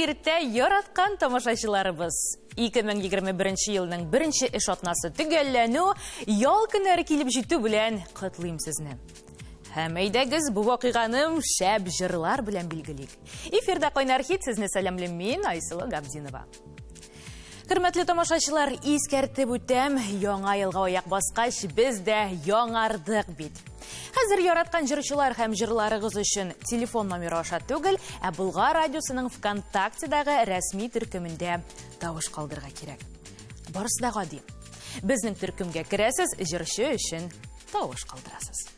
иртә, яраткан тамашачыларыбыз! 2021 елның беренче эш атнасы төгәлләнү, ял көннәре килеп җитү белән котлыйм сезне. Һәм әйдәгез бу вакыйганы шәп җырлар белән билгелик. Эфирда Кайнар хит сезне сәламлим мин, Айсылу Габдинова. Хөрмәтле тамашачылар, искәртеп үтәм, яңа елга аяк баскач, без дә яңардык бит. Хәзер яраткан җырчылар һәм җырларыгыз өчен телефон номеры аша түгел, ә Болгар радиосының ВКонтактедагы рәсми төркемендә тавыш калдырырга кирәк. Барысы да гади. Безнең төркемгә керәсез, җырчы өчен тавыш калдырасыз.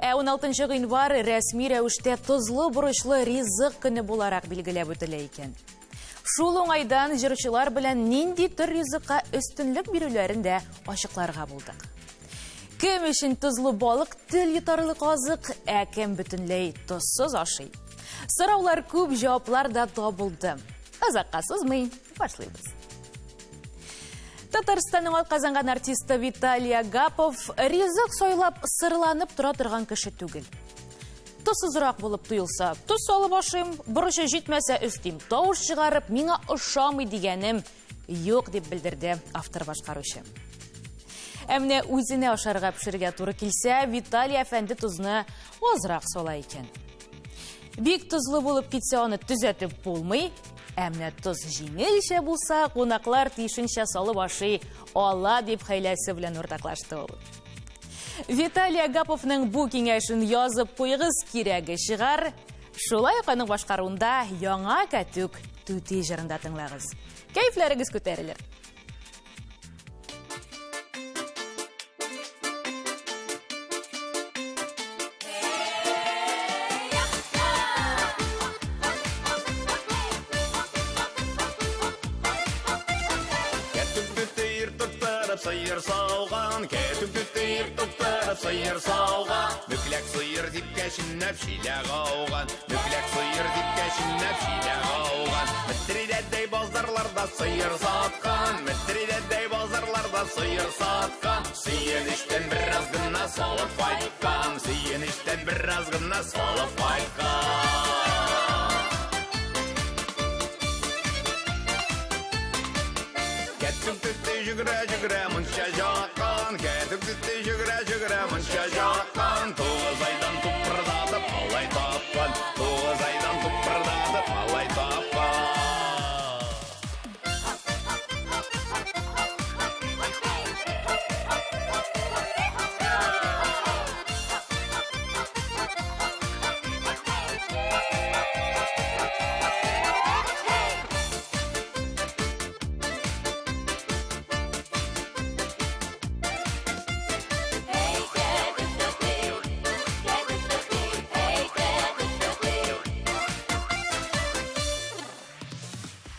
Ә 16 гыйнвар рәсми рәвештә тозлы борычлы ризык көне буларак билгеләп үтелә икән. Шул уңайдан җырчылар белән нинди төр ризыкка өстенлек бирүләрен дә ачыкларга булдык. Кем өчен тозлы балык тел йотарлык азык, ә кем бөтенләй тозсыз ашый? Сораулар күп, җаваплар да табылды. Озакка сузмый, башлыйбыз. Татарстанның атказанган артисты Виталий Агапов ризык сайлап сырланып тора торган кеше түгел. Тозсызрак булып тоелса, тоз салып ашыйм, борычы җитмәсә өстим, тавыш чыгарып, миңа ошамый дигәнем юк, дип белдерде автор-башкаручы. Ә менә үзенә ашарга пешерергә туры килсә, Виталий әфәнде тозны азрак сала икән. Бик тозлы булып китсә, аны төзәтеп булмый. Ә менә тоз җиңелчә булса, кунаклар тиешенчә салып ашый ала, дип хәйләсе белән уртаклашты ул. Виталий Агаповның бу киңәшен язып куегыз, кирәге чыгар. Шулай ук аның башкаруында яңа кәтүк түти җырында тыңлагыз. Кәефләрегез күтәрелер. Сыер сауган, кәтүк түтер туктырып сыер сауган. Мүкләк сыер дип кәшеннәп чиләк ауган. Мүкләк сыер дип кәшеннәп чиләк ауган. Митридәдәй базарларда сыер саткан, Митридәдәй базарларда сыер саткан. Сөенечтән бераз гына салып кайткан, Сөенечтән бераз гына салып кайткан. Кәтүк түтте жүгірә-жүгірә мунча жаққан, Кәтүк түтте жүгірә-жүгірә мунча жаққан. Тоғыз айдан тупырдатып алай тапқан, Тоғыз айдан тупырдатып алай тапқан.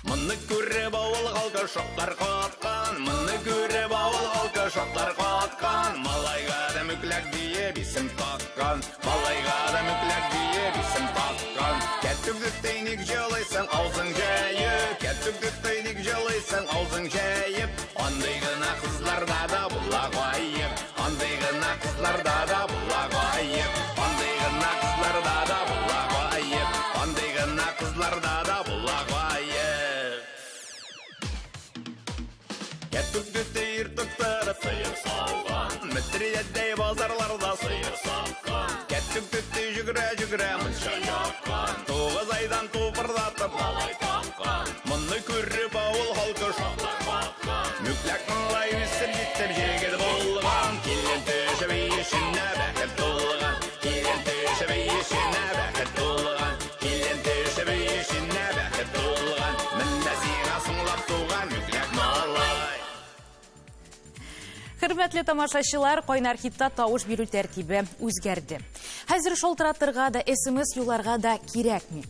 Моны күреп авыл халкы шаклар каткан, Моны күреп авыл халкы шаклар каткан. Малайга да мүкләк диеп исем таккан, Малайга да мүкләк диеп исем таккан. Кәтүк түтей ник җылыйсың аузың җәеп, Кәтүк түтей ник җылыйсың аузың җәеп. Андый гына кызларда да була гаеп, Андый гына кызларда да була гаеп, Андый гына кызларда да була гаеп, Андый гына кызларда да була гаеп. Кәтүк түтей ир токтырып сыер сауган, Митридәдәй базарларда сыер саткан. Кәтүк түтей жүгірә-жүгірә мунча яккан, Тоғыз айдан тупырдатып малай тапкан. Моны күреп авыл халкы шаклар каткан. Мүкләк малай үсеп җитеп җегет булган, Килен төшеп өй эченә бәхет тулган. Килен төшеп өй эченә бәхет тулган. Килен төшеп өй эченә бәхет тулган. Менә сиңа соңлап туган мүкләк малай. Хөрмәтле тамашачылар, Кайнар хитта тавыш бирү тәртибе үзгәрде. Хәзер шалтыратырга да, СМС юлларга да кирәкми.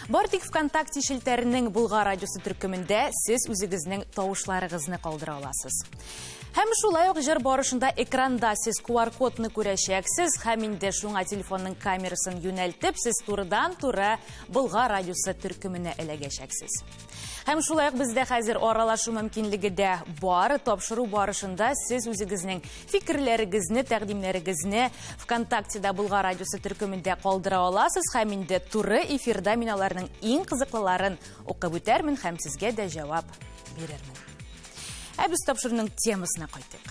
Бар тик ВКонтакте челтәренең Болгар радиосы төркемендә сез үзегезнең тавышларыгызны калдыра аласыз. Һәм шулай ук җыр барышында экранда сез QR-кодны күрәчәксез һәм инде шуңа телефонның камерасын юнәлтеп, сез турыдан-туры Болгар радиосы төркеменә эләгәчәксез. Һәм шулай ук бездә хәзер аралашу мөмкинлеге дә бар. Тапшыру барышында сез үзегезнең фикерләрегезне, тәкъдимнәрегезне ВКонтактеда Болгар радиосы төркемендә калдыра аласыз һәм инде туры эфирда мин аларның иң кызыклыларын укып үтәрмен һәм сезгә дә җавап бирермен. Ә без тапшыруның темасына кайтыйк.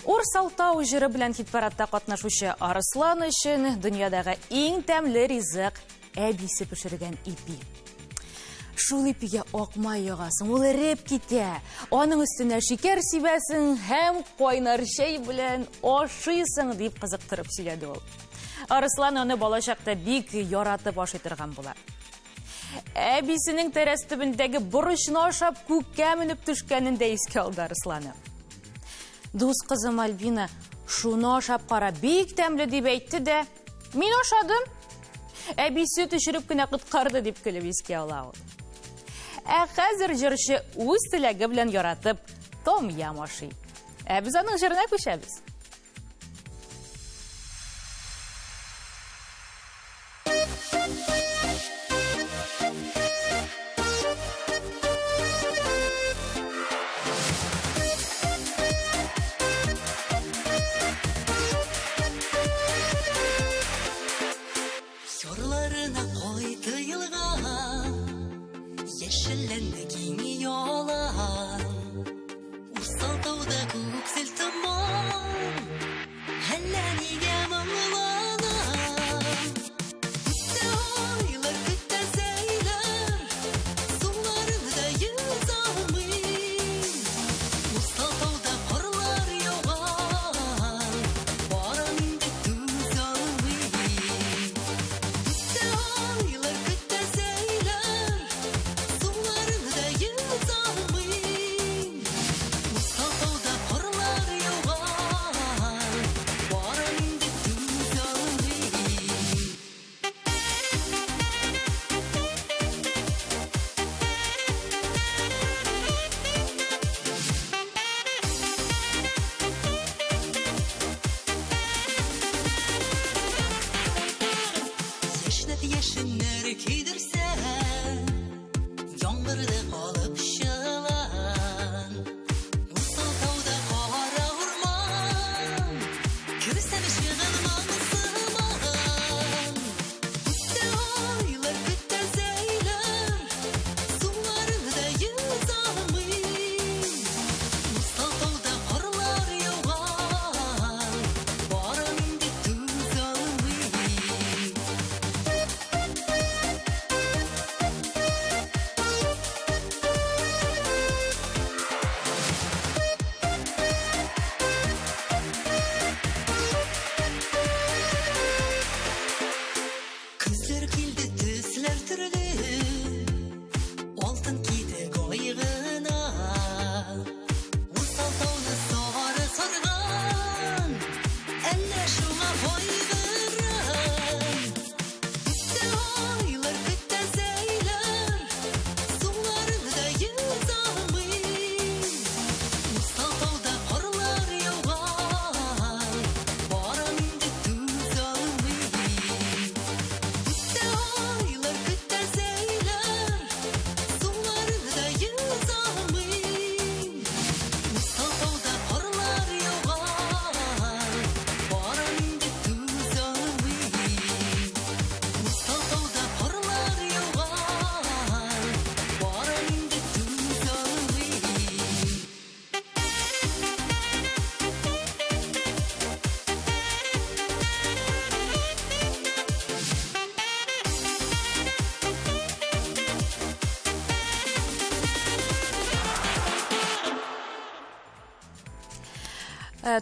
Ур Салтау җыры белән хит-парадта катнашучы Арыслан өчен дөньядагы иң тәмле ризык әбисе пешергән ипи. Шул ипигә ак май ягасың, ул эреп китә. Аның өстенә шикәр сибәсең һәм кайнар чәй белән ашыйсың, дип кызыктырып сөйләде ул. Арыслан аны балачакта бик яратып ашый торган була. Әбисенең тәрәз төбендәге борычны ашап күккә менеп төшкәнен дә искә алды Арысланы. Дус кызым Альбина, шуны ашап кара, бик тәмле дип әйтте дә, мин ашадым. Әбисе төшереп кенә коткарды дип көлеп искә ала ул. Ә хәзер җырчы үз теләге белән яратып том-ям ашый. Ә без аның җырына күчәбез. Ярларына кайты елга, Яшелләнде киң ялан. Усал тауда күксел томан, Әллә нигә моңланам. Күктә айлар, күктә зәйләр, Суларын да йөзалмыйм. Усал тауда карлар яуган, Барам инде түзалмыйм. Күктә айлар, күктә зәйләр, Суларын да йөзалмыйм. Усал тауда карлар яуган, Барам инде түзалмыйм. Яшьнәп яшеннәр көйдерсә, Яңгырда калып чылан. Усал тауда кара урман, Керсәм чыгалмам сыман. Күктә айлар, күктә зәйләр, Суларын да йөзалмыйм. Усал тауда карлар яуган, Барам инде түзалмыйм. Көзләр килде, төсләр төрле, Алтын киде гайгына. Усал тауны сары сарган, Әллә шуңа кайгырам. Күктә айлар, күктә зәйләр, Суларын да йөзалмыйм. Усал тауда карлар яуган, Барам инде түзалмыйм. Күктә айлар, күктә зәйләр, Суларын да йөзалмыйм. Усал тауда карлар яуган, Барам инде түзалмыйм. Усал тауда карлар яуган, Барам инде түзалмыйм.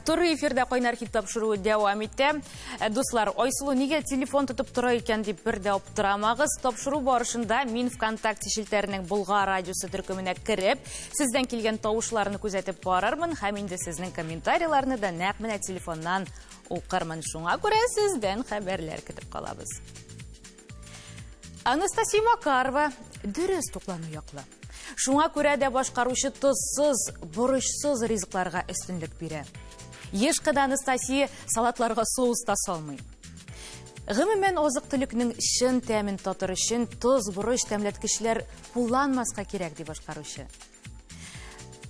Туры эфирда кайнар хит тапшыруы дәвам итә. Дуслар, Айсылу нигә телефон тотып тора икән дип бер дә аптырамагыз. Тапшыру барышында мин ВКонтакте челтәренең Болгар радиосы төркеменә кереп, сездән килгән тавышларны күзәтеп барырмын һәм инде сезнең комментарийларны да нәкъ менә телефоннан укырмын. Шуңа күрә сездән хәбәрләр көтеп калабыз. Анастасия Макарова дөрес туклану яклы. Шуңа күрә дә башкаручы тозсыз, борычсыз ризыкларга өстенлек бирә. Еш кына Анастасия салатларга соус та салмый. Гомумән, азык-төлекнең чын тәмен татыр өчен тоз, борыч, тәмләткечләр кулланмаска кирәк, ди башкаручы.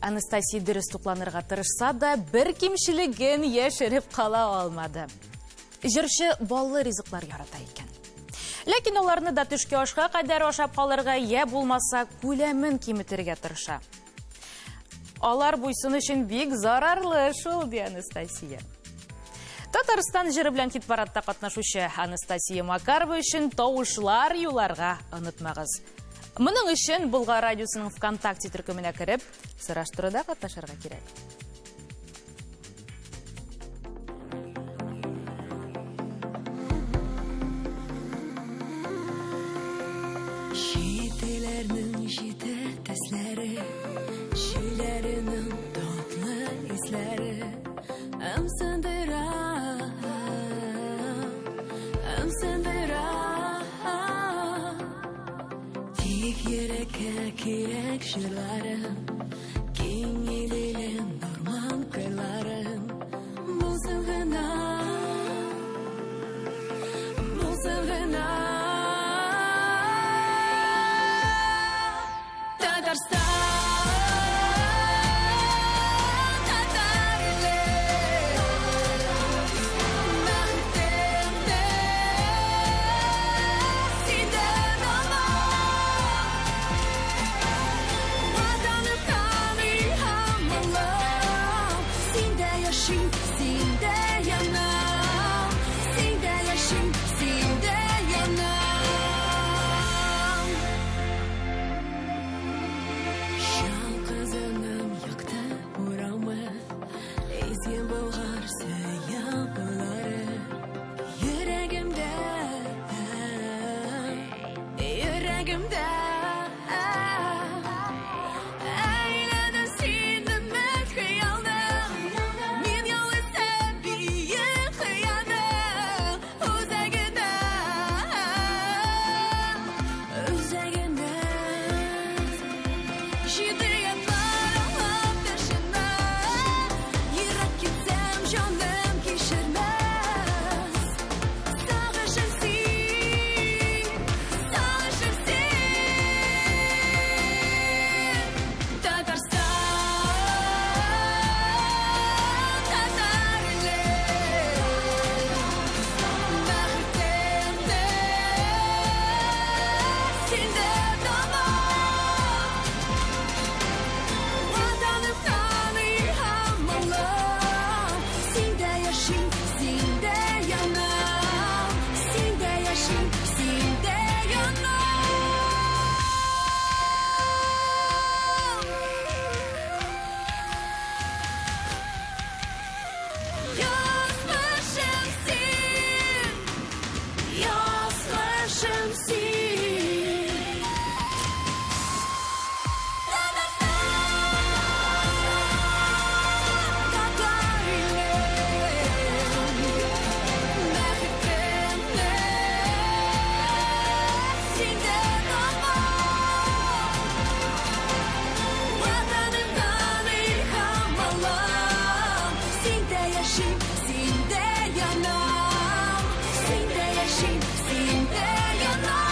Анастасия дөрес тукланырга тырышса да, бер кимчелеген яшереп кала алмады. Җырчы баллы ризыклар ярата икән. Ләкин аларны да төшке ашка кадәр ашап калырга, я булмаса күләмен киметергә тырыша. Алар буйсын өчен бик зарарлы шул, ди Анастасия. Татарстан җыры белән хит-парадта катнашучы Анастасия Макарова өчен тавышлар юларга онытмагыз. Моның өчен Болгар радиосының ВКонтакте төркеменә кереп, сораштыруда катнашырга кирәк. Җителәрнең җите төсләре, җилләренең татлы исләре Ымсындыра, ымсындыра. Тик йөрәккә кирәк җырларым, Киң илем, урман кырларым, Булсын гына, булсын гына. Татарстан, татар иле, Бәхетемне синдән алам. Ватаным һәм илһам Синдә яшим, синдә янам, Синдә яшим, синдә янам. Чал кызының якты урамы, Изге Болгар сөя болары. Йөрәгемдә, йөрәгемдә. Әйләдем сине өмет хыялның, Мин ялгызым биек хыялның Үзәгендә, үзәгендә. Җиде ятлар аңлап төшенмәс, Ерак китсәм, җаным кичермәс. Сагышым син, сагышым син. Татарстан, татар иле, Бәхетемне синдә табам. Ватаным һәм илһам Синдә яшим, синдә янам, Синдә яшим, синдә янам. Язмышым син, язмышым син. Татарстан, татар иле, Бәхетемне синдә табам. Ватанымнан илһам алам, Синдә яшим, синдә янам, Синдә яшим, синдә янам.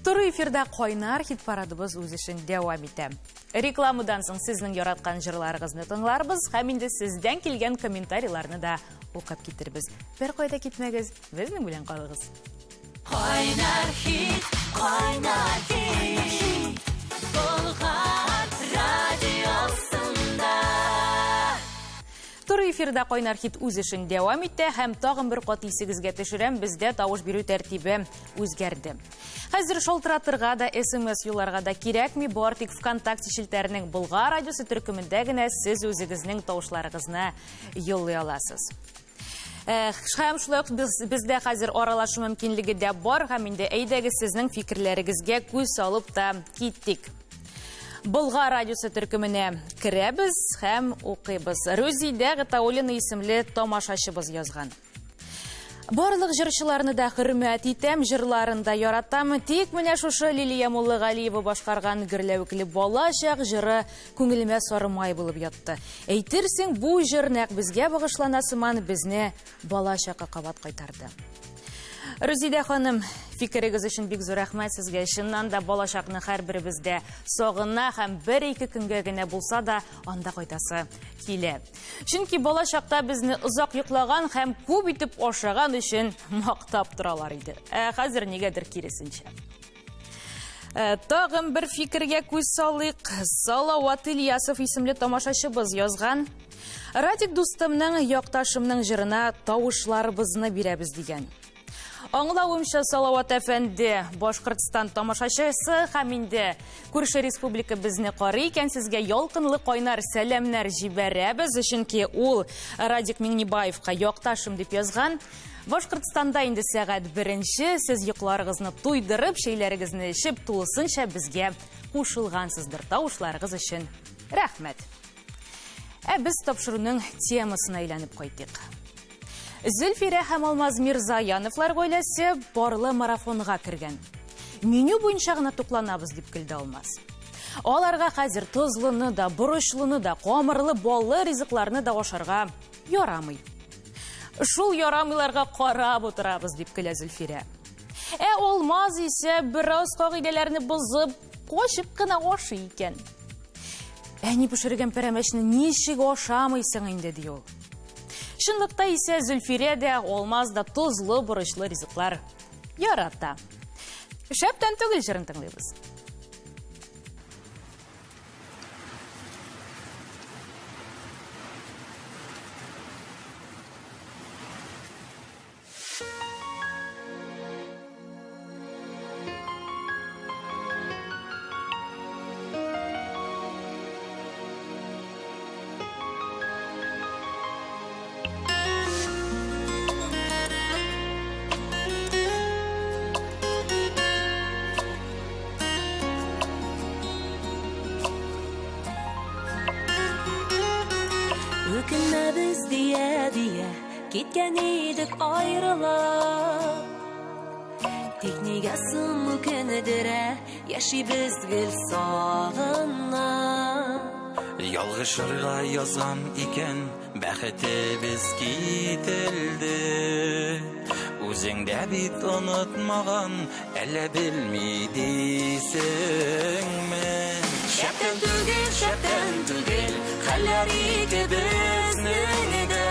Туры эфирда кайнар хит парадыбыз үз эшен дәвам итә. Рекламадан соң сезнең яраткан җырларыгызны тыңларбыз һәм инде сездән килгән комментарийларны да укып китербез. Бер кайда китмәгез, безнең белән калыгыз. Кайнар хит, кайнар хит, Болгар радиосында. Туры эфирда кайнар хит үз эшен дәвам итә һәм тагын бер кат исегезгә төшерәм, бездә тавыш бирү тәртибе үзгәрде. Хәзер шалтыратырга да, СМС юлларга да кирәкми, бар тик ВКонтакте челтәренең Болгар радиосы төркемендә генә сез үзегезнең тавышларыгызны юллый аласыз. Һәм шулай ук бездә хәзер аралашу мөмкинлеге дә бар, һәм инде әйдәгез сезнең фикерләрегезгә күз салып та киттик. Болгар радиосы төркеменә керәбез һәм укыйбыз. Рузидә Гатауллина исемле тамашачыбыз язган. Барлык җырчыларны да хөрмәт итәм, җырларын да яратам. Тик менә шушы Лилия Муллагалиева башкарган Гөрләвекле балачак җыры күңелемә сары май булып ятты. Әйтерсең, бу җыр нәкъ безгә багышлана сыман, безне балачакка кабат кайтарды. Рузидә ханым, фикерегез өчен бик зур рәхмәт сезгә. Чыннан да балачакны һәрберебез дә сагына һәм бер-ике көнгә генә булса да анда кайтасы килә. Чөнки бала чакта безне озак йоклаган һәм күп итеп ашаган өчен мактап торалар иде. Ә хәзер нигәдер киресенчә. Тагын бер фикергә күз салыйк. Салават Ильясов исемле тамашачыбыз язган. Радик дустымның, якташымның җырына тавышларыбызны бирәбез дигән. Аңлавымча, Салават әфәнде Башкортстан тамашачысы һәм инде күрше республика безне карый икән, сезгә ялкынлы кайнар сәламнәр җибәрәбез, чөнки ул Радик Миңнебаевка якташым дип язган. Башкортстанда инде сәгать беренче, сез йокыларыгызны туйдырып, чәйләрегезне эчеп, тулысынча безгә кушылгансыздыр. Тавышларыгыз өчен рәхмәт. Ә без тапшыруның темасына әйләнеп кайтыйк. Зөлфирә һәм Алмаз Мирзаяновлар гаиләсе парлы марафонга кергән. Меню буенча гына тукланабыз, дип көлде Алмаз. Аларга хәзер тозлыны да, борычлыны да, камырлы, баллы ризыкларны да ашарга ярамый. Шул ярамыйларга карап утырабыз, дип көлә Зөлфирә. Ә Алмаз исә бераз кагыйдәләрне бозып, качып кына ашый икән. Әни пешергән пәрәмәчне ничек ашамыйсың инде, ди ул. Чынлыкта исә Зөлфирә дә, Алмаз да тозлы, борычлы ризыклар ярата. Шәптән түгел җырын тыңлыйбыз. Үкенмәбез дия-дия Киткән идек аерылып. Тик нигә соң үкенедерә, яшибез гел сагынып. Ялгышырга язган икән, бәхетебез кителде. Үзең дә бит онытмаган, әллә белми дисеңме? Шәптән түгел, шәптән түгел, хәлләр икебезнең дә.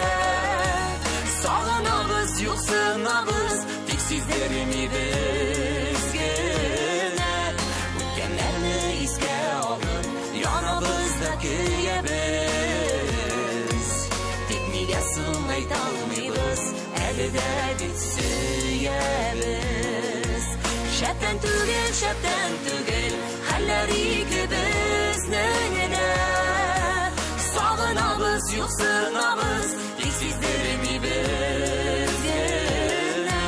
Сагынабыз, юксынабыз, тик сиздермибез генә. Үткәннәрне искә алып, янабыз да көябез. Тик нигә соң әйтә алмыйбыз, әле дә бит сөябез. Шәптән түгел, шәптән түгел, хәлләр икебезнең дә. Сагынабыз, юксынабыз, тик сиздермибез генә.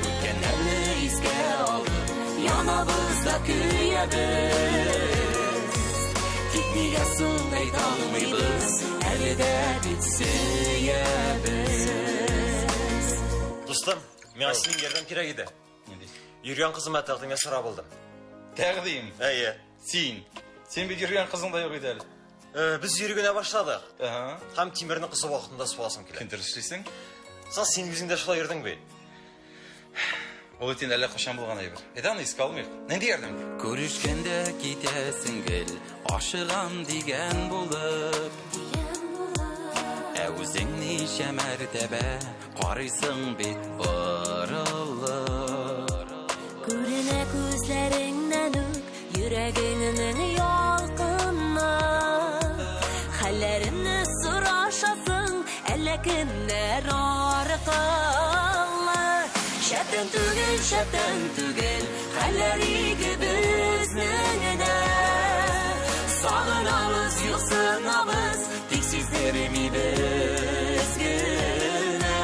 Үткәннәрне искә алып, янабыз да көябез. Тик нигә соң әйтә алмыйбыз, әле дә бит сөябез. Дустым, миңа синең ярдәм кирәк иде. Нинди? Йөргән кызыма тәкъдим ясарга булдым. Тәкъдим? Әйе. Син? Син бит йөргән кызың да юк иде әле. Без йөри генә башладык. Ага. Һәм Тимерне кызы вакытында сугасым килә. Кем дөрес эшлисең? Соң син үзең дә шулай йөрдең бит. Ул бит инде әллә кайчан булган әйбер. Әйдә аны искә алмыйк. Нинди ярдәм? Күрешкәндә китәсең гел, ашыгам дигән булып. Ә үзең ничә мәртәбә карыйсың бит борылып. Күренә күзләреңнән үк йөрәгеңнең ялкыны. Хәлләремне сорашасың, әллә кемнәр аркылы. Шәптән түгел, шәптән түгел, хәлләр икебезнең дә. Сагынабыз, юксынабыз, тик сиздермибез генә.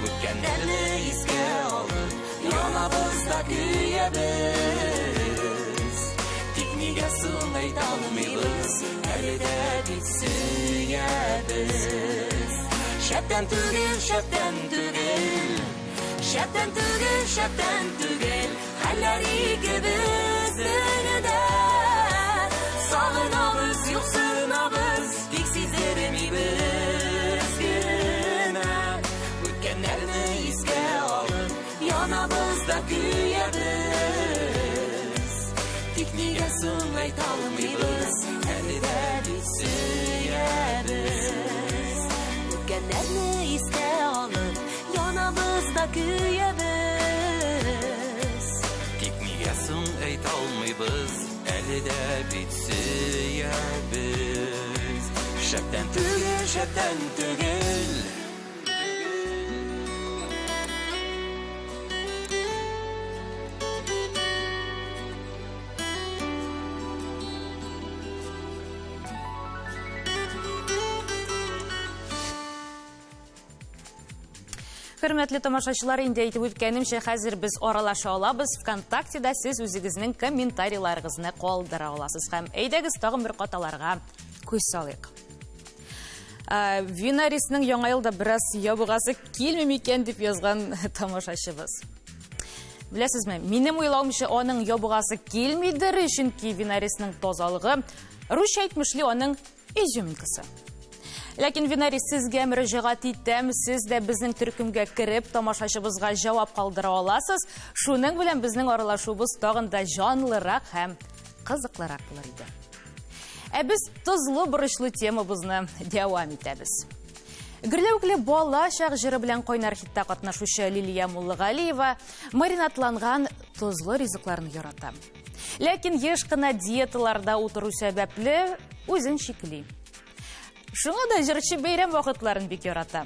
Үткәннәрне искә алып, янабыз да көябез. Тик нигә соң әйтә алмыйбыз, әле дә бит сөябез. Шәптән түгел, шәптән түгел, Шәптән түгел, шәптән түгел, хәлләр икебезнең дә. Сагынабыз, юксынабыз, тик сиздермибез генә. Үткәннәрне искә алып, янабыз да көябез. Тик нигә соң әйтә алмыйбыз, әле дә бит сөябез. Үткәннәрне искә алып, янабыз да көябез. Тик нигә соң әйтә алмыйбыз, әле дә бит сөябез. Шәптән түгел, шәптән түгел. Хөрмәтле тамашачылар, инде әйтеп үткәнемчә, хәзер без аралаша алабыз. ВКонтактеда сез үзегезнең комментарийларыгызны калдыра аласыз. Һәм әйдәгез тагын бер кат аларга күз салыйк. Винарисның яңа елда бераз ябыгасы килми микән дип язган тамашачыбыз. Беләсезме, минем уйлавымча, аның ябыгасы килмидер, чөнки Винарисның тазалыгы, русча әйтмешли, аның изюминкасы. Ләкин Винарис, сезгә мөрәҗәгать итәм, сез дә безнең төркемгә кереп, тамашачыбызга җавап калдыра аласыз. Шуның белән безнең аралашуыбыз тагын да җанлырак һәм кызыклырак булыр иде. Ә без тозлы борычлы темабызны дәвам итәбез. Гөрләвекле бала чак җыры белән кайнар хитта катнашучы Лилия Муллагалиева маринадланган тозлы ризыкларны ярата. Ләкин еш кына диеталарда утыру сәбәпле үзен чикли. Шуңа да җырчы бәйрәм вакытларын бик ярата.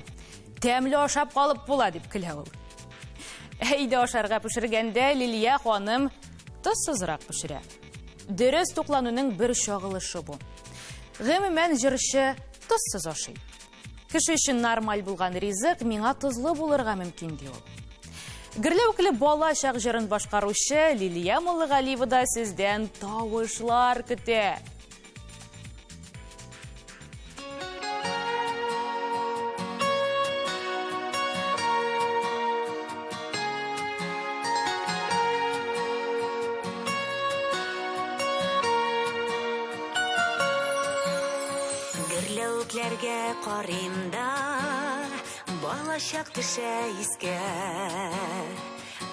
Тәмле ашап калып була дип көлә ул. Әйдә ашарга пешергәндә Лилия ханым тозсызрак пешерә. Дөрес туклануның бер чагылышы бу. Гомумән, җырчы тозсыз ашый. Кеше өчен нормаль булган ризык миңа тозлы булырга мөмкин, ди ул. Гөрләвекле бала чак җырын башкаручы Лилия Муллагалиева да сездән тавышлар көтә. Гөрләвекләргә карыйм да, балачак төшә искә.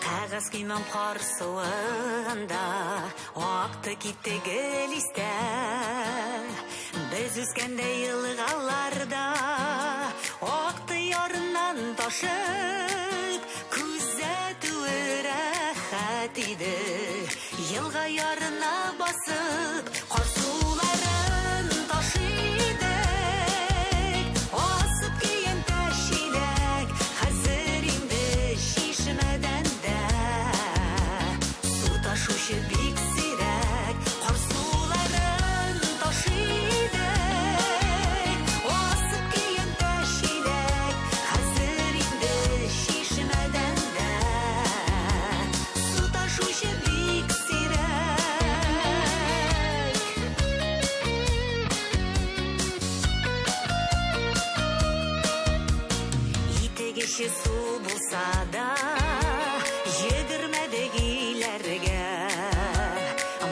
Кәгазь көймәм кар суында, акты китте гел истә. Без үскәндә елгаларда, акты ярыннан ташып, күзәтүе рәхәт иде. Елга ярына басып, кар суларын ташый идек. Асып көянтә чиләк, хәзер инде чишмәдән дә су ташучы бик сирәк. Кар суларын ташый идек. Асып көянтә чиләк, хәзер инде чишмәдән дә су ташучы бик сирәк. Итек эче су булса да, йөгермәдек өйләргә.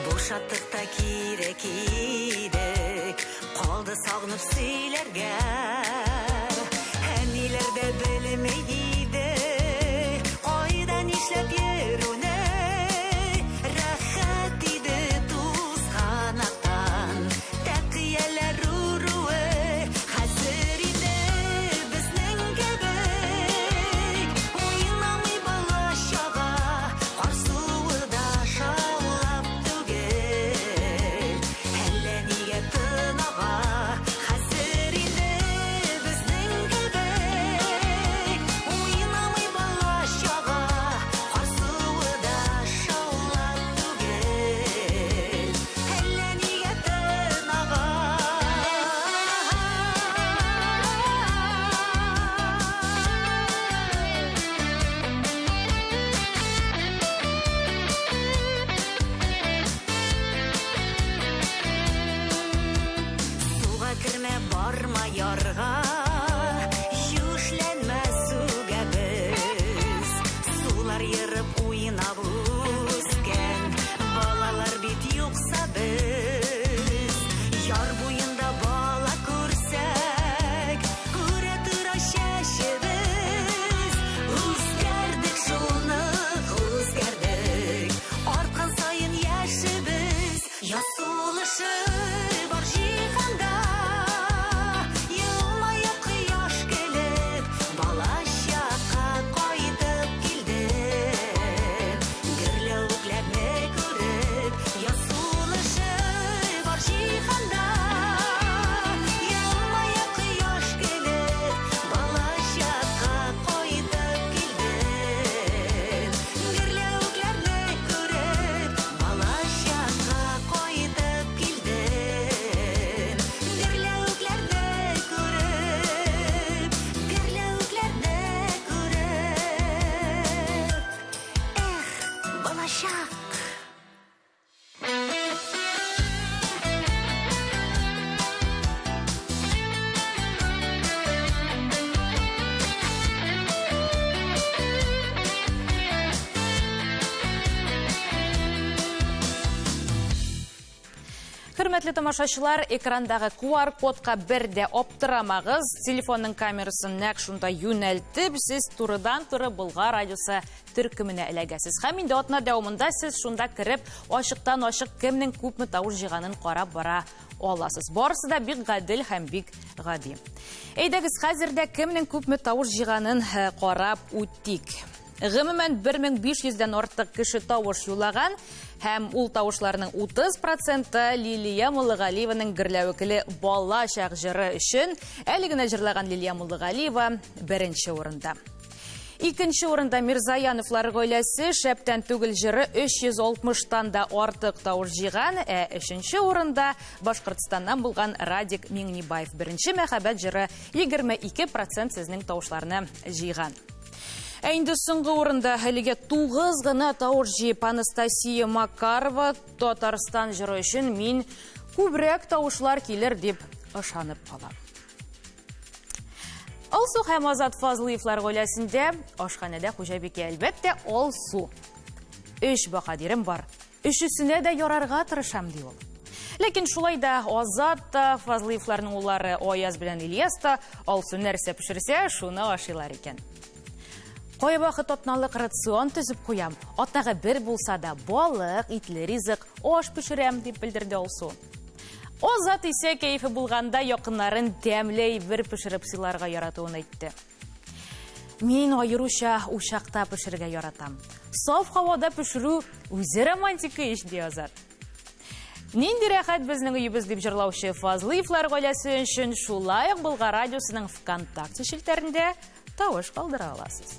Бушаттык та кире кидек, калды сагынып сөйләргә. Әниләр дә белми иде, кайда нишләп йөрүне. Рәхәт иде тузганактан тәкыяләр үруе. Хәзер инде безнең кебек уйнамый бала чага, кар суы да шаулап түгел, әллә нигә тын ага. Хәзер инде Хөрмәтле тамашачылар, экрандагы QR-кодка бер дә аптырамагыз. Телефонның камерасын нәкъ шунда юнәлтеп, сез турыдан-туры Болгар радиосы төркеменә эләгәсез. Һәм инде атна дәвамында сез шунда кереп, ачыктан-ачык кемнең күпме тавыш җыйганын карап бара аласыз. Барысы да бик гадел һәм бик гади. Әйдәгез, хәзер дә кемнең күпме тавыш җыйганын э, карап үтик. Гомумән 1500 дән артык кеше тавыш юллаган һәм ул тавышларның 30 проценты Лилия Муллагалиеваның гөрләвекле бала чак җыры өчен әле генә җырлаган Лилия Муллагалиева беренче урында. Икенче урында Мирзаяновлар гаиләсе шәптән түгел җыры 360-тан да артык тавыш җыйган, ә өченче урында Башкортстаннан булган Радик Миңнибаев беренче мәхәббәт җыры 22 процент сезнең тавышларны җыйган. Ә инде соңгы урында әлегә 9 гына тавыш җыеп Анастасия Макарова Татарстан җыры өчен мин күбрәк тавышлар килер дип ышанып калам. Алсу һәм Азат Фазлыевлар гаиләсендә ашханәдә хуҗабикә әлбәттә Алсу. Өч баһадирым бар. Өчесенә дә ярарга тырышам, ди ул. Ләкин шулай да Азат та, Фазлыевларның уллары Аяз белән Ильяс та Алсу нәрсә пешерсә, шуны ашыйлар икән. Кайвакыт атналык рацион төзеп куям. Атнага бер булса да балык, итле ризык, аш пешерәм, дип белдерде Алсу. Азат исә кәефе булганда якыннарын тәмле әйбер пешереп сыйларга яратуын әйтте. Мин аеруча учакта пешерергә яратам. Саф һавада пешерү үзе романтика ич, ди Азат. Нинди рәхәт безнең өебез дип җырлаучы Фазлыевлар гаиләсе өчен шулай ук Болгар радиосының ВКонтакте челтәрендә тавыш калдыра аласыз.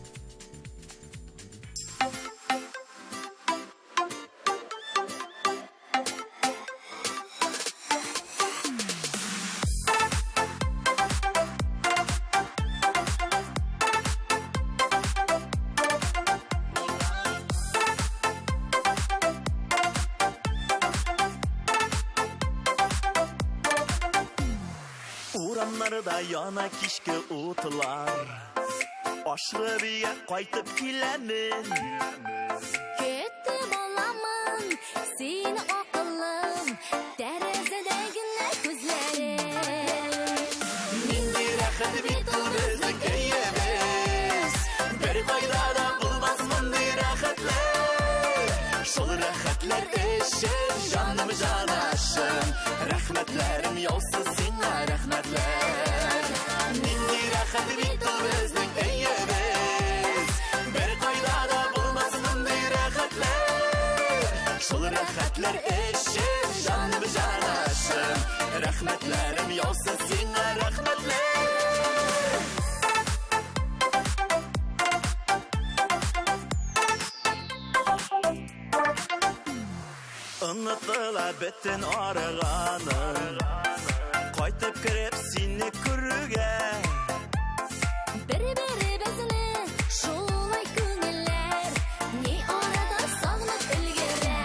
Урамнарда яна кичке утлар. Ашыгып өйгә кайтып киләмен. Көтеп аламын син акыллым, тәрәзәдә генә күзләрең. Нинди рәхәт бит ул безнең өебез. Бер кайда да булмас мондый рәхәтләр. Шул рәхәтләр өчен җаным җанашым. Рәхмәтләрем яусын сиңа, рәхмәтләр. Нинди рәхәт бит ул безнең өебез. Бер кайда да булмас мондый рәхәтләр. Шул рәхәтләр өчен җаным җанашым. Рәхмәтләрем яусын сиңа, рәхмәтләр. Онытыла бөтен арыганым. Кайтып кереп сине күрүгә. Бер-беребезне шулай күңелләр ни арада сагынып өлгерә.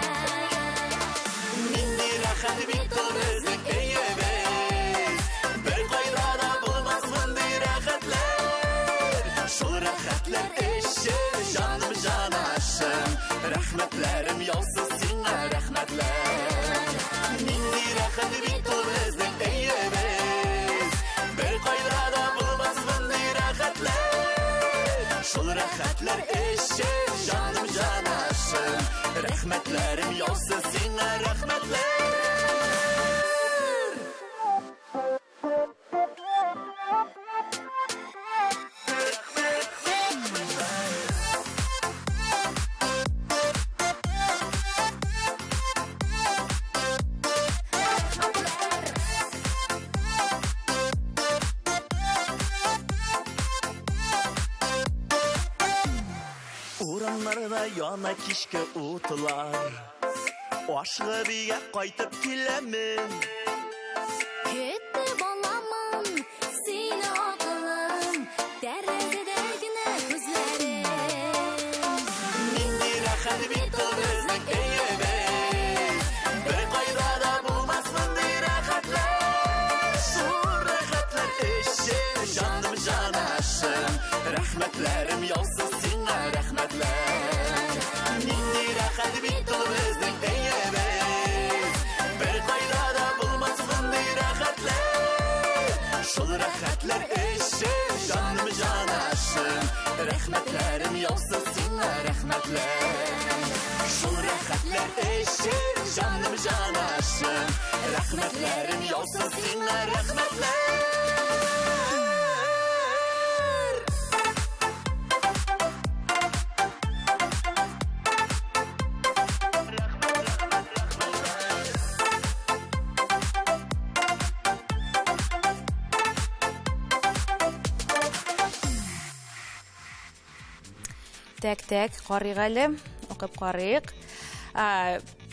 Нинди рәхәт бит ул безнең өебез. Бер кайда да булмас мондый рәхәтләр. Шул рәхәтләр өчен җаным җанашым. Рәхмәтләрем яусын сиңа, рәхмәтләр. Нинди рәхәт бит ул безнең өебез. Бер кайда да булмас мондый рәхәтләр. Шул рәхәтләр өчен җаным җанашым. Рәхмәтләрем яусын сиңа, рәхмәтләр. Урамнарда яна кичке утлар. Ашыгып өйгә кайтып киләмен. Көтеп аламын сине акыллым, тәрәзәдә генә күзләрең. Нинди рәхәт бит ул безнең өебез. Бер кайда да булмас мондый рәхәтләр. Шул рәхәтләр өчен җаным җанашым. Рәхмәтләрем яусын сиңа, рәхмәтләр. Нинди рәхәт бит ул безнең өебез. Бер кайда да Рәхмәтләрем яусын сиңа, рәхмәтләр. Шул рәхәтләр өчен җаным җанашым, рәхмәтләрем яусын сиңа, рәхмәтләр. Тәк, тәк, карыйк әле, укып карыйк.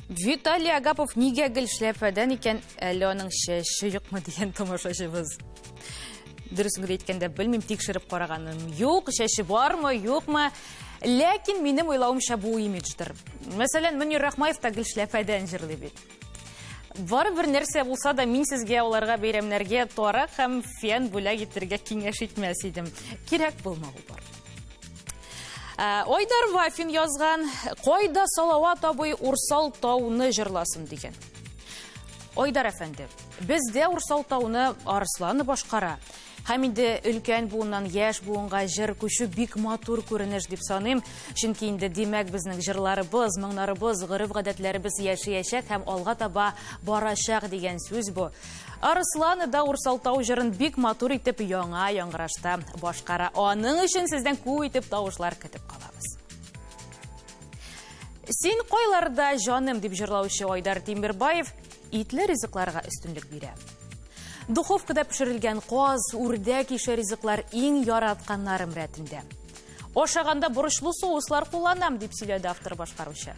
Виталий Агапов нигә гел шляпәдән икән, әле аның чәче юкмы дигән тамашачыбыз. Дөресен генә әйткәндә белмим, тикшереп караганым юк, чәче бармы, юкмы. Ләкин минем уйлавымча бу имидждыр. Мәсәлән, Мөнир Рахмаев та гел шляпәдән җырлый бит. Барыбер нәрсә булса да, мин сезгә аларга бәйрәмнәргә тарак һәм фен бүләк итәргә киңәш итмәс идем. Кирәк булмавы бар. Айдар Вафин язган, кайда Салават абый Урсал тауны җырласын дигән. Айдар әфәнде, бездә Урсал тауны Арысланы башкара. Һәм инде өлкән буыннан яшь буынга җыр күчү бик матур күренеш дип саныйм. Чөнки инде димәк безнең җырларыбыз, моңнарыбыз, гореф-гадәтләребез яшәячәк һәм алга таба барачак дигән сүз бу. Арысланы да Урсалтау җырын бик матур итеп яңа яңгырашта башкара. Аның өчен сездән күп итеп тавышлар көтеп калабыз. Син кайларда, җаным дип җырлаучы Айдар Тимербаев итле ризыкларга өстенлек бирә. Духовкада пешерелгән каз, үрдәк ише ризыклар иң яратканнарым рәтендә. Ашаганда борычлы соуслар кулланам, дип сөйләде автор башкаручы.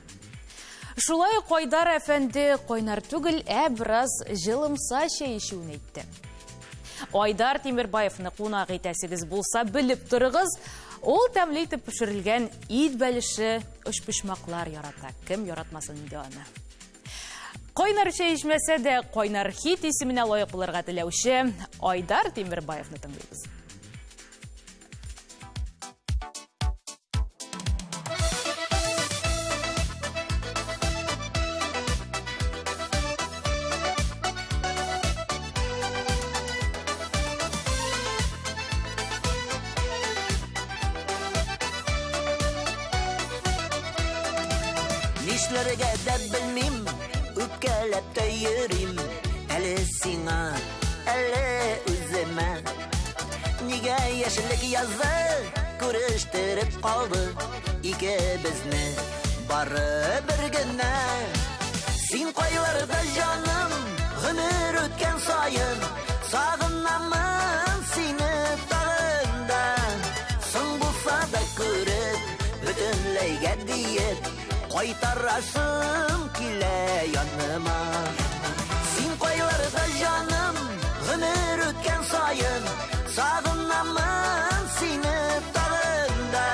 Шулай ук Айдар әфәнде кайнар түгел, ә бераз җылымса чәй эчүен әйтте. Айдар Тимербаевны кунак итәсегез булса, белеп торыгыз, ул тәмле итеп пешерелгән ит бәлеше, өчпочмаклар ярата. Кем яратмасын инде аны? Кайнар чәй эчмәсә дә, кайнар хит исеменә лаек булырга теләүче Айдар Тимербаевны тыңлыйбыз. Нишләргә дә белмим, үпкәләп тә йөрим. Әле сиңа, әле үземә. Нигә яшьлек язы күрештереп калды икебезне бары бер генә. Син кайларда, җаным, гомер үткән саен сагынамын сине тагын да. Соң булса да күреп, бөтенләйгә диеп, кайтарасым килә яныма. Син кайларда, җаным, гомер үткән саен сагынамын сине тагын да.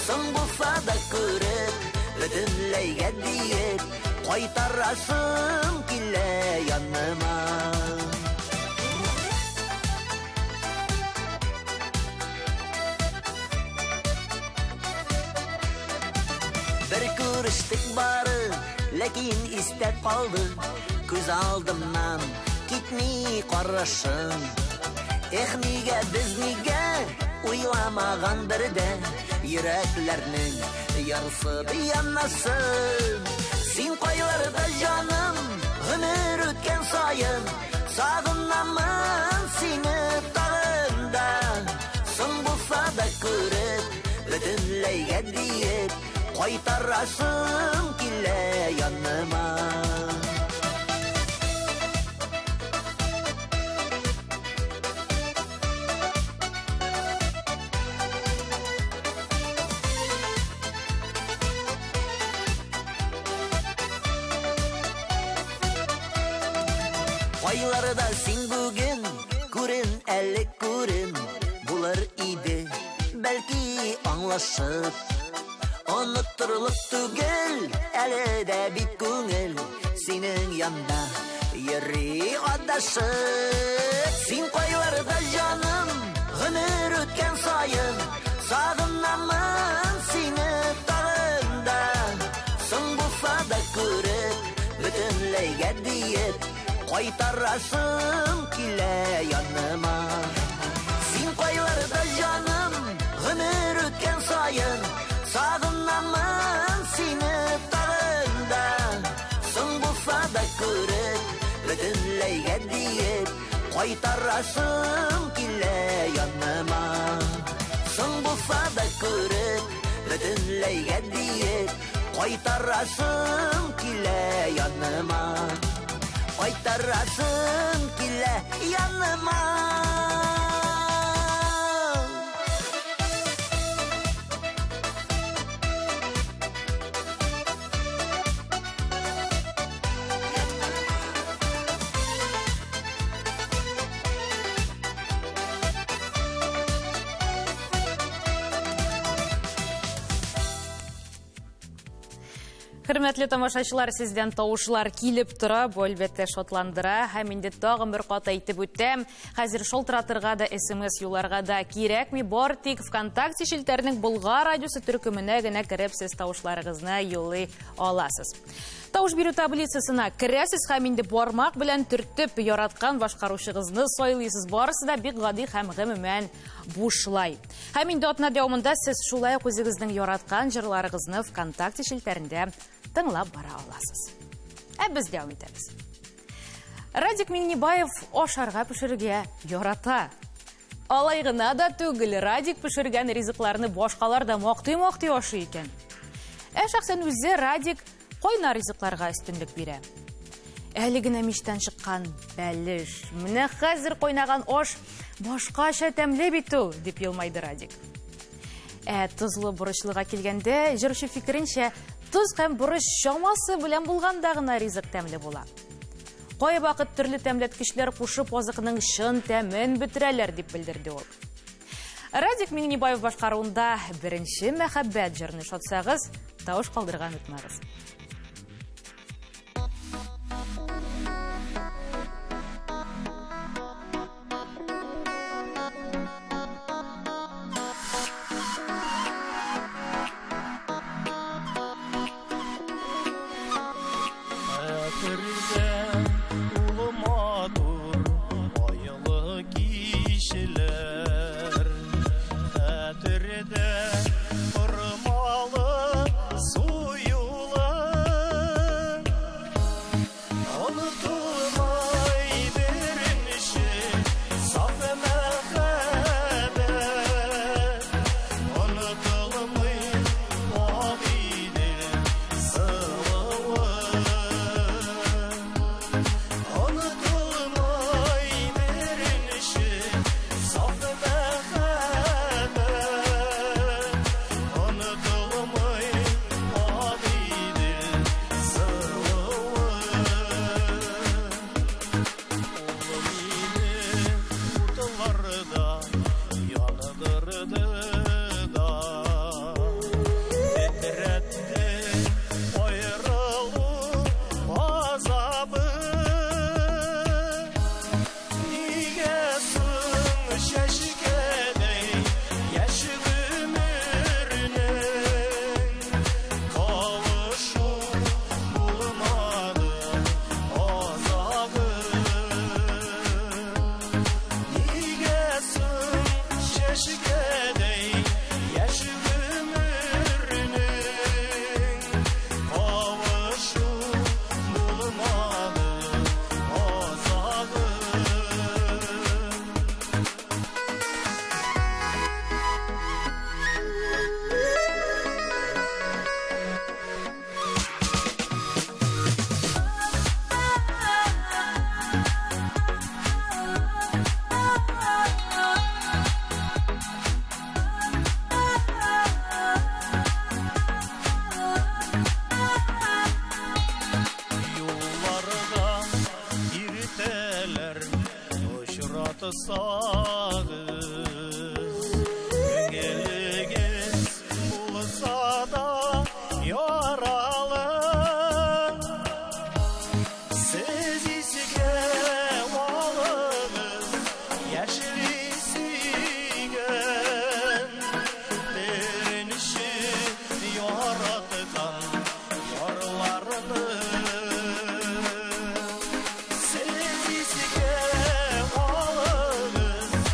Соң булса да күреп, бөтенләйгә диеп, кайтарасым килә яныма. Бер күрештек бары, ләкин истә калды, күз алдымнан китми карашың. Эх, нигә без нигә уйламаган бердә йөрәкләрнең ярсып янмасын. Син кайларда, җаным, гомер үткән саен сагынамын сине тагын да. Соң булса да күреп, бөтенләйгә диеп, кайтарасым килә яныма. Кайларда син бүген, күрен әле күрен, булыр иде, бәлки аңлашып. Оныттырылып түгел, әле дә бит күңел синең янда йөри адашып. Син кайларда, җаным, гомер үткән саен сагынамын сине тагын да. Соң булса да күреп, бөтенләйгә диеп, кайтарасым килә яныма. Син кайларда, җаным, гомер үткән Кайтарасым килә яныма. Соң булса да күреп, бөтенләйгә диеп, кайтарасым килә яныма. Кайтарасым килә яныма. Хөрмәтле тамашачылар, сездән тавышлар килеп тора, бу әлбәттә шатландыра һәм инде тагын бер кат әйтеп үтәм, хәзер шалтыратырга да, СМС юлларга да кирәкми, бар тик ВКонтакте челтәренең Болгар радиосы төркеменә генә кереп сез тавышларыгызны юллый аласыз. Тавыш бирү таблицасына керәсез һәм инде бармак белән төртеп яраткан башкаручыгызны сайлыйсыз. Барысы да бик гади һәм гомумән бушлай. Һәм инде атна дәвамында сез шулай ук үзегезнең яраткан җырларыгызны ВКонтакте челтәрендә тыңлап бара аласыз. Ә без дәвам итәбез. Радик Миңнебаев ашарга пешерергә ярата. Алай гына да түгел, Радик пешергән ризыкларны башкалар да мактый-мактый ашый икән. Ә шәхсән үзе Радик кайнар ризыкларга өстенлек бирә. Әле генә мичтән чыккан бәлеш, менә хәзер кайнаган аш башкача тәмле бит ул, дип елмайды Радик. Ә тозлы борычлыга килгәндә, җырчы фикеренчә, тоз һәм борыч чамасы белән булганда гына ризык тәмле була. Кайвакыт төрле тәмләткечләр кушып азыкның чын тәмен бетерәләр, дип белдерде ул. Радик Миңнебаев башкаруында беренче мәхәббәт җырын ошатсагыз, тавыш калдырырга онытмагыз. Хәтердә ул матур айлы кичләр. Хәтердә ормалы су юлы. Онытылмай беренче саф мәхәббәт. Онытылмый Агыйдел сылуы. Онытылмай беренче саф мәхәббәт. Онытылмай Агыйдел сылуы. Ул мине утларда яндырды да, тетрәтте аерылу азабы. Нигә соң чәчкәдәй яшь гомернең кавышу булмады азагы? Нигә соң чәчкәдәй яшь гомернең кавышу булмады азагы? Юлларда иртәләр очратсагыз, күңелегез булса да яралы, сез искә алыгыз яшьли сөйгән, беренче яраткан ярларны. Сез искә алыгыз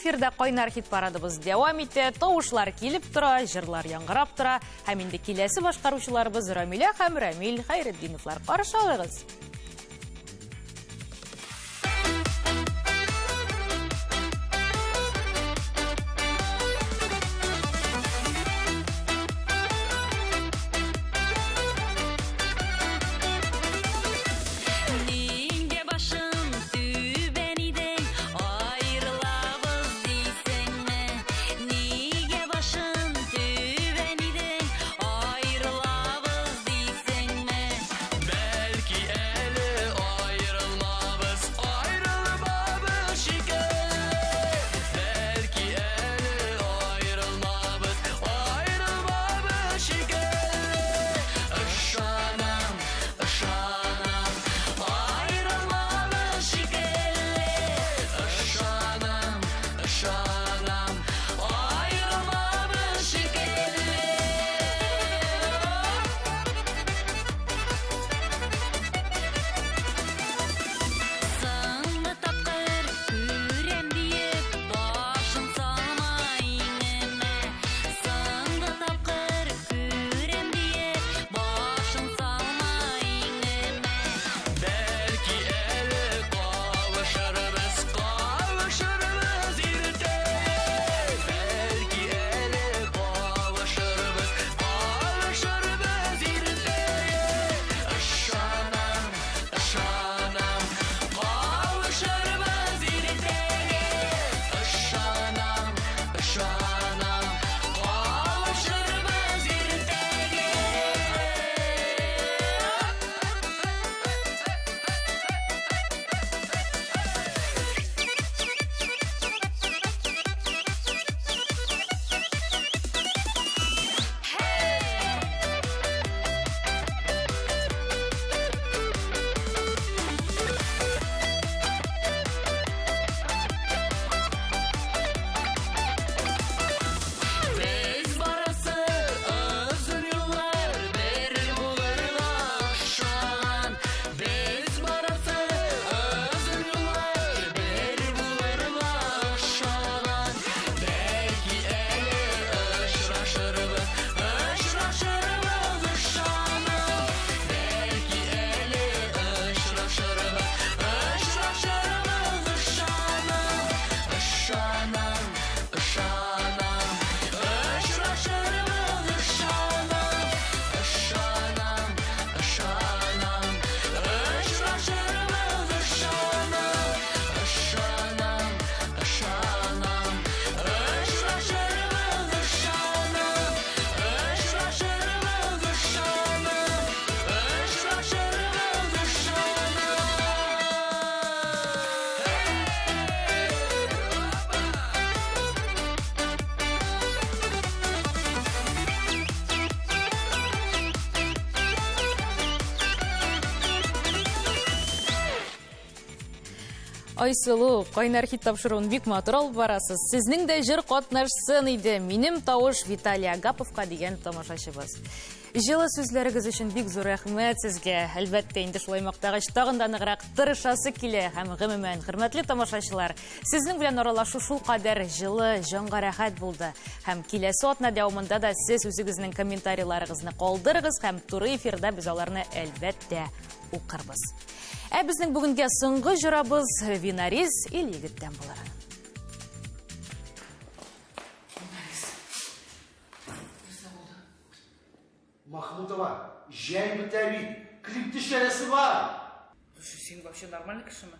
эфирда кайнар хит парадыбыз дәвам итә. Тавышлар килеп тора, җырлар яңгырап тора. Һәм инде киләсе башкаручыларыбыз Рамилә һәм Рамил Хәйретдиновлар. Каршы алыгыз. Нигә башың түбән идең, аерылабыз дисеңме? Нигә башың түбән идең, аерылабыз дисеңме? Бәлки әле аерылмабыз, аерылмабыз шикелле. Бәлки әле аерылмабыз, аерылмабыз шикелле. Ышанам, ышанам, аерылмабыз шикелле. Ышанам, ышанам, аерылмабыз шикелле. Соңгы тапкыр күрәм диеп, башын салма иңемә. Соңгы тапкыр күрәм диеп, башын салма иңемә. Бәлки әле кавышырбыз, кавышырбыз иртәгә. Бәлки әле кавышырбыз, кавышырбыз иртәгә. Ышанам, ышанам, кавышырбыз иртәгә. Ышанам, ышанам, кавышырбыз иртәгә. Без барасы озын юллар бер булырга охшаган. Без барасы озын юллар бер булырга охшаган. Бәлки әле очрашырбыз, очрашырбыз ышанам. Бәлки әле очрашырбыз, очрашырбыз ышанам. Ышанам, ышанам, очрашырбыз ышанам. Ышанам, ышанам, очрашырбыз ышанам. Ышанам, ышанам, очрашырбыз ышанам. Очрашырбыз ышанам, очрашырбыз ышанам. Айсылу, кайнар хит тапшыруын бик матур алып барасыз. Сезнең дә җыр катнашсын иде. Минем тавыш Виталий Агаповка дигән тамашачыбыз. Җылы сүзләрегез өчен бик зур рәхмәт сезгә. Әлбәттә, инде шулай мактагач тагын да ныграк тырышасы килә һәм гомумән, хөрмәтле тамашачылар, сезнең белән аралашу шул кадәр җылы, җанга рәхәт булды. Һәм киләсе атна дәвамында да сез үзегезнең комментарийларыгызны калдырыгыз һәм туры эфирда без аларны әлбәттә укырбыз. Ә безнең бүгенгә соңгы җырабыз Винарис Ил-егеттән булыр. Махмутова, җәй бетә бит, клип төшерәсе бар. Слушай, син вообще нормальный кешеме?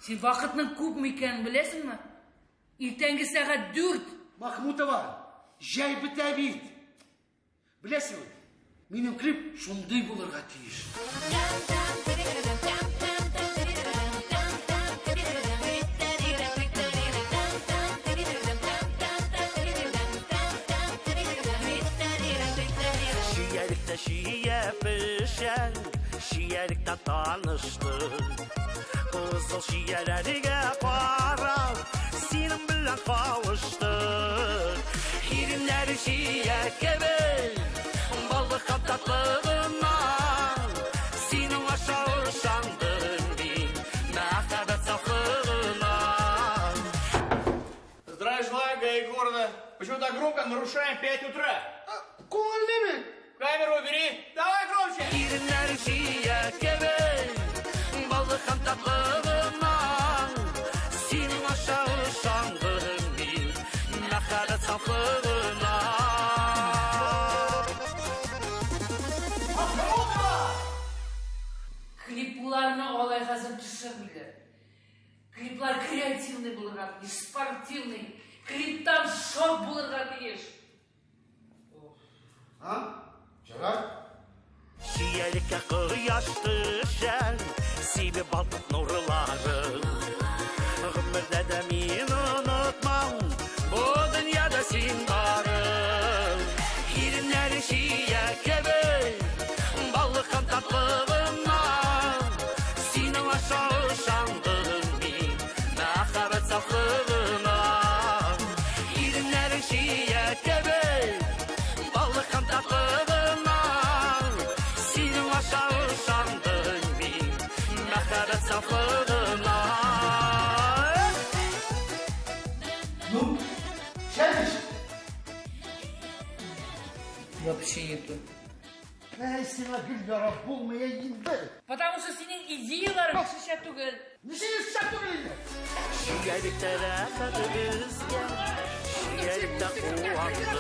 Син вакытның күпме икәнен беләсеңме? Иртәнге сәгать 4. Махмутова, җәй бетә бит. Беләсеңме, минем клип шундый булырга тиеш. Чиялектә чия пешә, чиялектә таныштык. Кызыл чияләргә карап, синең белән кавыштык. Иреннәре чия кебек, баллы һәм татлы гына. Синең аша ышандым мин, мәхәббәт сафлыгына. за громко, нарушаем 5 утра. Күңелле бит. Камеру убери. Давай громче. Иреннәр чия кебек, балы һәм татлылыгына. Синең аша ышандым мин, мәхәббәт сафлыгына. Клипларны алай хәзер төшермиләр. Клиплар креативный булырга тиеш, спортивный. Клиптан шок булырга тиеш. А? Ярар. Чиялеккә кояш төшә, сибеп балкып нурларын. Гомердә дә мин онытмам, бу дөньяда син барың. Иреннәре чия кебек, баллы һәм татлы гына. Синең аша ышандым мин, мәхәббәт сафлыгына. Иреннәре чия кебек, баллы һәм татлы гына. Синең аша ышандым мин, мәхәббәт сафлыгына. Ну, сядешь? Вообще не то. Әй, сиңа гел ярап булмый инде. Потому что синең идеяларың кешечә түгел. Ничек кешечә түгел инде? Чиялектә рәхәт безгә, чиялектә куандык.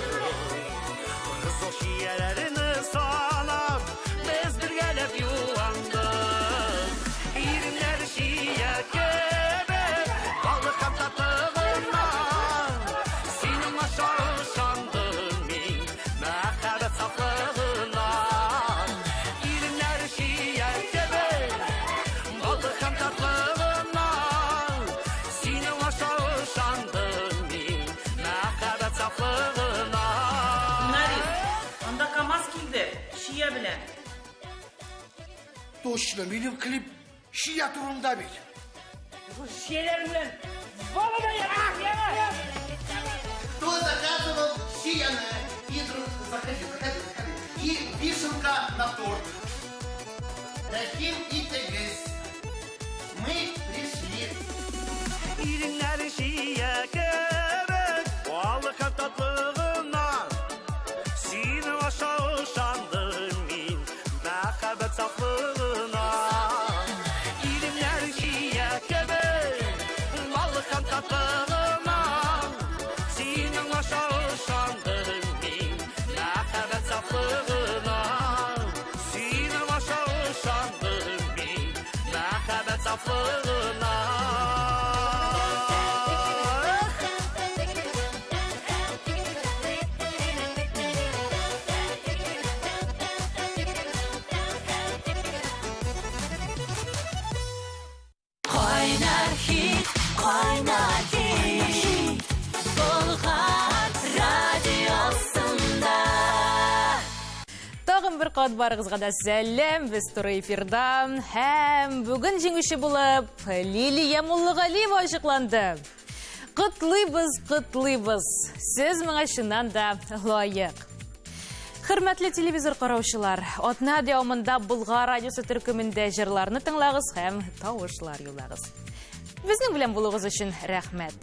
Кызыл чияләрне санап, без бергәләп юандык. Иреннәр чия кебек, балы һәм татлы гына. Синең аша ышандым мин, мәхәббәт сафлыгына. Иреннәр чия кебек, балы һәм татлы гына. Синең аша ышандым мин, мәхәббәт сафлыгына. Нарис, анда КамАЗ килде, чия белән. Точно, минем клип чия турында бит. Чияләр белән балада яме. Кто заказывал чияны? И, заходи, заходи, заходи. И вишенка на торт. Рәхим итегез. Мы пришли. Иреннәр чия кебек, балы һәм татлы гына. Синең аша ышандым мин, мәхәббәт сафлыгына. Иреннәр чия кебек, балы һәм татлы гына. Синең аша ышандым мин, мәхәббәт сафлыгына. Синең аша ышандым мин, мәхәббәт сафлыгына. Кайнар хит, кайнар хит, Болгар радиосында. Тагын бер кат барыгызга да сәлам, без туры эфирда. Һәм бүген җиңүче булып Лилия Муллагалиева ачыкланды. Котлыйбыз, котлыйбыз. Сез моңа чыннан да лаек. Хөрмәтле телевизор караучылар, атна дәвамында Болгар радиосы төркемендә җырларны тыңлагыз һәм тавышлар юллагыз. Безнең белән булуыгыз өчен рәхмәт.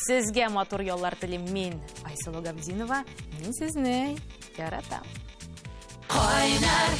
Сезгә матур яллар телим мин, Айсылу Габдинова. Мин сезне яратам. Кайнар.